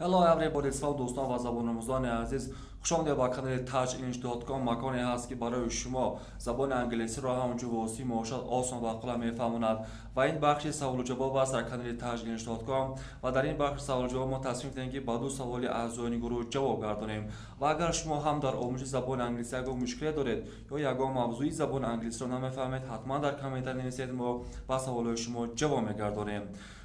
Hello everybody, салом дӯстон ва забономӯзони азиз. Хуш омадед ба канали tajenglish.com. Маконе ҳаст, ки барои шумо забони англисиро ҳамчун воситаи муошират осон ва қулай мефаҳмонад. Ва ин бахши саволу ҷавоб аст дар канали tajenglish.com. Ва дар ин бахши саволу ҷавоб мо тасмим кардем, ки ба ду саволи аъзоёни гурӯҳ ҷавоб гардонем. Ва агар шумо ҳам дар омӯзиши забони англисӣ ягон мушкиле доред ё ягон мавзӯи забони англисиро намефаҳмед, ҳатман дар комментар нависед, мо ба саволҳои шумо ҷавоб мегардонем.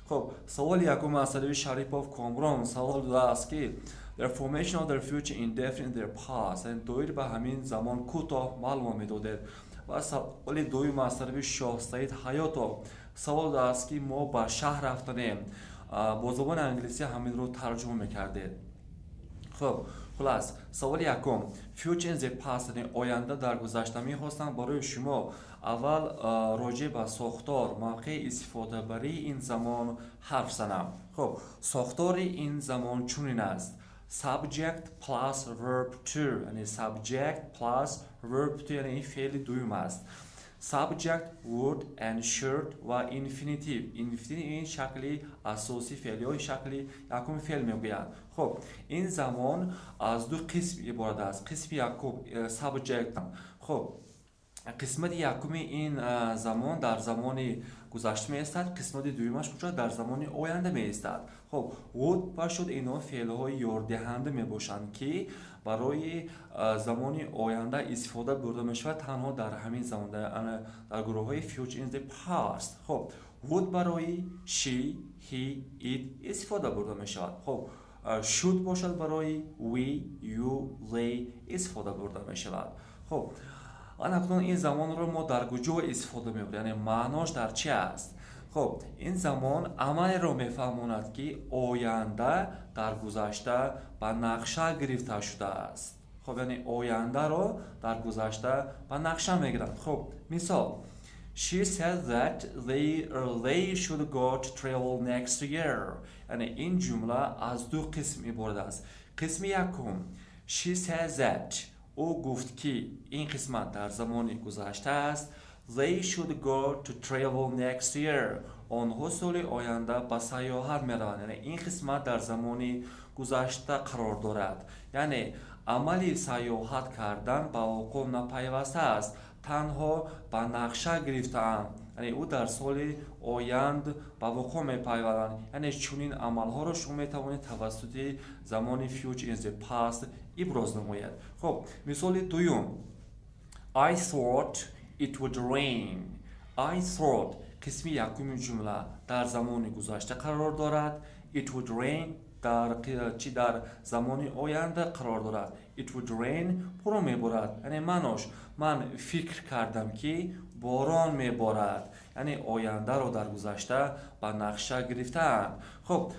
Хуб, саволи якум аз тарафи Шарипов Комрон савол додааст, ки the formation of the future indefinite in the past, яъне доир ба ҳамин замон кӯтоҳ маълумот медодед. Ва саволи дуюм аз тарафи Шоҳсаид Ҳаётов савол додааст, ки мо ба шаҳр рафтанем, бо забони англисӣ ҳаминро тарҷума мекардед. Хуб, хулас, саволи якум, future in the past, яъне оянда дар гузашта. Мехостам барои шумо аввал роҷеъ ба сохтор, мавқеи истифодабарии ин замон ҳарф занам. Хуб, сохтори ин замон чунин аст: subject plus verb two, яъне subject plus verb two, яъне ин феъли дуюм аст. Subject, would and should ва infinitive. Infinitive ин шакли асосии феъл ё шакли якуми феъл мегӯянд. Хуб, ин замон аз ду қисм иборат аст. Қисми якум subject. Хуб, қисмати якуми ин замон дар замони гузашта меистад, қисмати дуюмаш бошад, дар замони оянда меистад. Хуб, would ва should инҳо феълҳои ёрдиҳанда мебошанд, ки барои замони оянда истифода бурда мешавад танҳо дар ҳамин замон, дар гурӯҳҳои future in the past. Хуб, would барои she, he, it истифода бурда мешавад. Хуб, should бошад, барои we, you, they истифода бурда мешавад. Хуб, акнун ин замонро мо дар куҷо истифода мебарем, яъне маънош дар чи аст? Хуб, ин замон амалеро мефаҳмонад, ки оянда дар гузашта ба нақша гирифта шудааст. Хуб, яъне ояндаро дар гузашта ба нақша мегиранд. Хуб, мисол: She said that they should go to travel next year. Яъне ин ҷумла аз ду қисм иборат аст. Қисми якум, she said that, ӯ гуфт ки, ин қисмат дар замони гузашта аст. They should go to travel next year, онҳо соли оянда ба сайёҳат мераванд. Яъне ин қисмат дар замони гузашта қарор дорад, яъне амали сайёҳат кардан ба вуқӯъ напайваста аст, танҳо ба нақша гирифтаанд, яъне ӯ дар соли оянд ба вуқӯъ мепайвандад. Яъне чунин амалҳоро шумо метавонед тавассути замони future in the past иброз намоед. Хуб, мисоли дуюм: I thought it would rain. I thought, қисми якуми ҷумла дар замони гузашта қарор дорад. It would rain дар чи дар замони оянда қарор дорад. It would rain, борон меборад. Яъне маънош, ман фикр кардам, ки борон меборад. Яъне ояндаро дар гузашта ба нақша гирифтаанд. Хуб,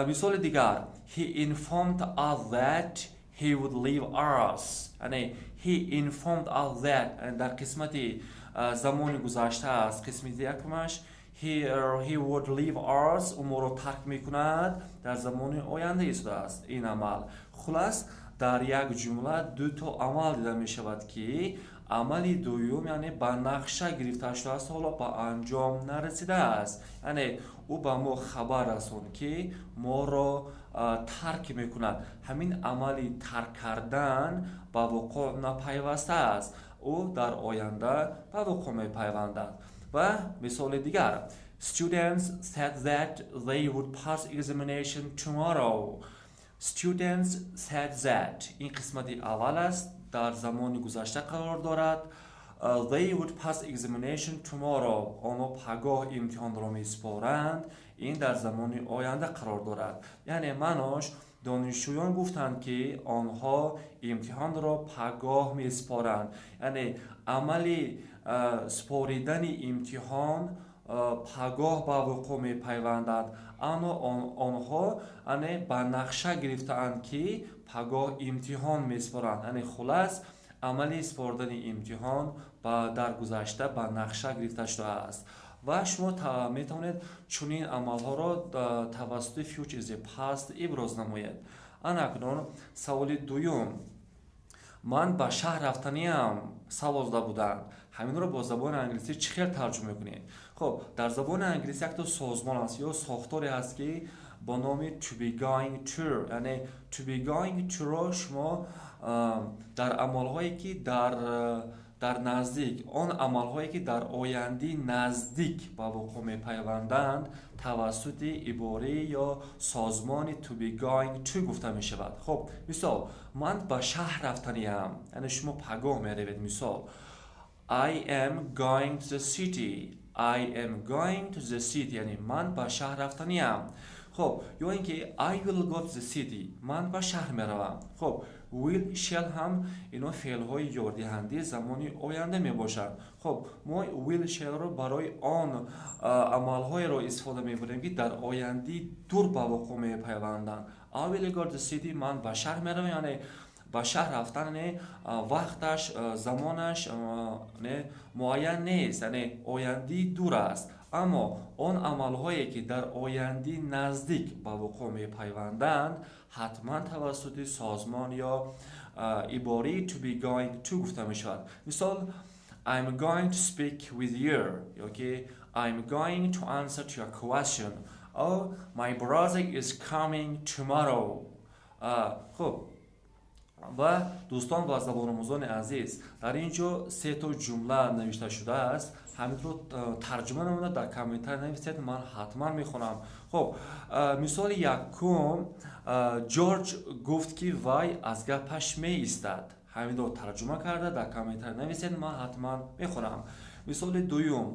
мисоли дигар: He informed us that he would leave us. Яъне he informed us that дар қисмати замони гузашта аст, қисми якумаш. He would leave us, ӯ моро тарк мекунад, дар замони оянда истодааст ин амал. Хулас, дар як ҷумла дуто амал дида мешавад, ки амали дуюм, яъне ба нақша гирифта шудааст, ҳоло ба анҷом нарасидааст. Яъне ӯ ба мо хабар расонд, ки моро тарк мекунад. Ҳамин амали тарк кардан ба вуқӯъ напайвастааст, ӯ дар оянда ба вуқӯъ мепайвандад. Ва мисоли дигар: Students said that they would pass examination tomorrow. Students said that, ин қисмати аввал аст, дар замони гузашта қарор дорад. They would pass examination tomorrow, онҳо пагоҳ имтиҳонро месупоранд, ин дар замони оянда қарор дорад. Яъне маънош, донишҷӯён гуфтанд, ки онҳо имтиҳонро пагоҳ месупоранд. Яъне амали супоридани имтиҳон пагоҳ ба вуқӯъ мепайвандад, аммо онҳо яъне ба нақша гирифтаанд, ки пагоҳ имтиҳон месупоранд. Яъне хулас, амали супоридани имтиҳон дар гузашта ба нақша гирифта шудааст. Ва шумо метавонед чунин амалҳоро тавассути future in the past иброз намоед. Ана акнун саволи дуюм: ман ба шаҳр рафтаниам, савол дода буданд. Ҳаминро бо забони англисӣ чӣ хел тарҷума мекунед? Хуб, дар забони англисӣ якто созмон аст ё сохторе ҳаст, ки бо номи to be going to. Яъне to be going to-ро шумо дар амалҳое, ки дар наздик, он амалҳое, ки дар оянди наздик ба вуқӯъ мепайванданд, тавассути ибораи ё созмони to be going to гуфта мешавад. Хуб, мисол: ман ба шаҳр рафтаниам, яъне шумо пагоҳ меравед. Мисол: I am going to the city. I am going to the city, яъне ман ба шаҳр рафтаниам. Хуб, ё ин ки I will go to the city, ман ба шаҳр меравам. Хуб, will, shall ҳам ино феълҳои ёрдиҳандаи замони оянда мебошанд. Хуб, мо will, shall-ро барои он амалҳоеро истифода мебарем, ки дар оянди дур ба вуқӯъ мепайванданд. I will go to the city, ман ба шаҳр меравам, яъне ба шаҳр рафтан вақташ, замонаш муайян нест, яъне оянди дур аст. Аммо он амалҳое, ки дар оянди наздик ба вуқӯъ мепайванданд, ҳатман тавассути созмон ё ибораи to be going to гуфта мешавад. Мисол: I'm going to speak with you, ёки I'm going to answer to your question. Oh, my brother is coming tomorrow. Хуб, ва дӯстон ва забономӯзони азиз, дар ин ҷо сето ҷумла навишта шудааст. Ҳаминро тарҷума намуда, дар комментар нависед, ман ҳатман мехонам. Хуб, мисоли якум: Ҷорҷ гуфт, ки вай аз гапаш меистад. Ҳаминро тарҷума карда, дар комментар нависед, ман ҳатман мехонам. Мисоли дуюм: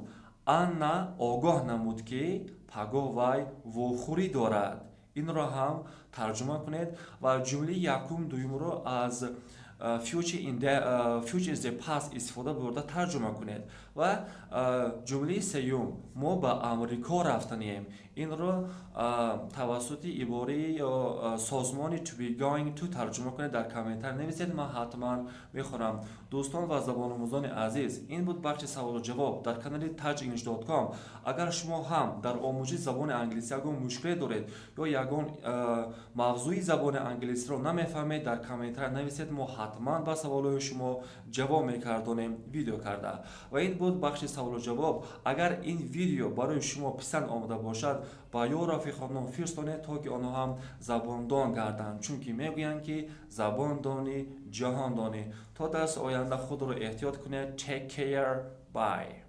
Анна огоҳ намуд, ки пагоҳ вай вохӯрӣ дорад. Инро ҳам тарҷума кунед ва ҷумлаи якум, дуюмро аз future in the past истифода бурда тарҷума кунед. Ва ҷумлаи сеюм: мо ба Амрико рафтанием. Инро тавассути ибораи ё созмони to be going to тарҷума кунед, дар комментар нависед, ман ҳатман мехонам. Дӯстон ва забономӯзони азиз, ин буд бахши саволу ҷавоб дар канали tajenglish.com. Агар шумо ҳам дар омӯзиши забони англисӣ ягон мушкиле доред ё ягон мавзӯи забони англисиро намефаҳмед, дар комментар нависед, мо ҳатман ба саволҳои шумо ҷавоб мекардонем видео карда. Ва ин буд бахши саволу ҷавоб. Агар ин видео барои шумо писанд омада бошад, ба ёру рафиқонон фирстонед, то ки онҳо ҳам забондон гарданд, чунки мегӯянд, ки забондонӣ ҷаҳондонӣ. То дарси оянда худро эҳтиёт кунед. Take care, bye.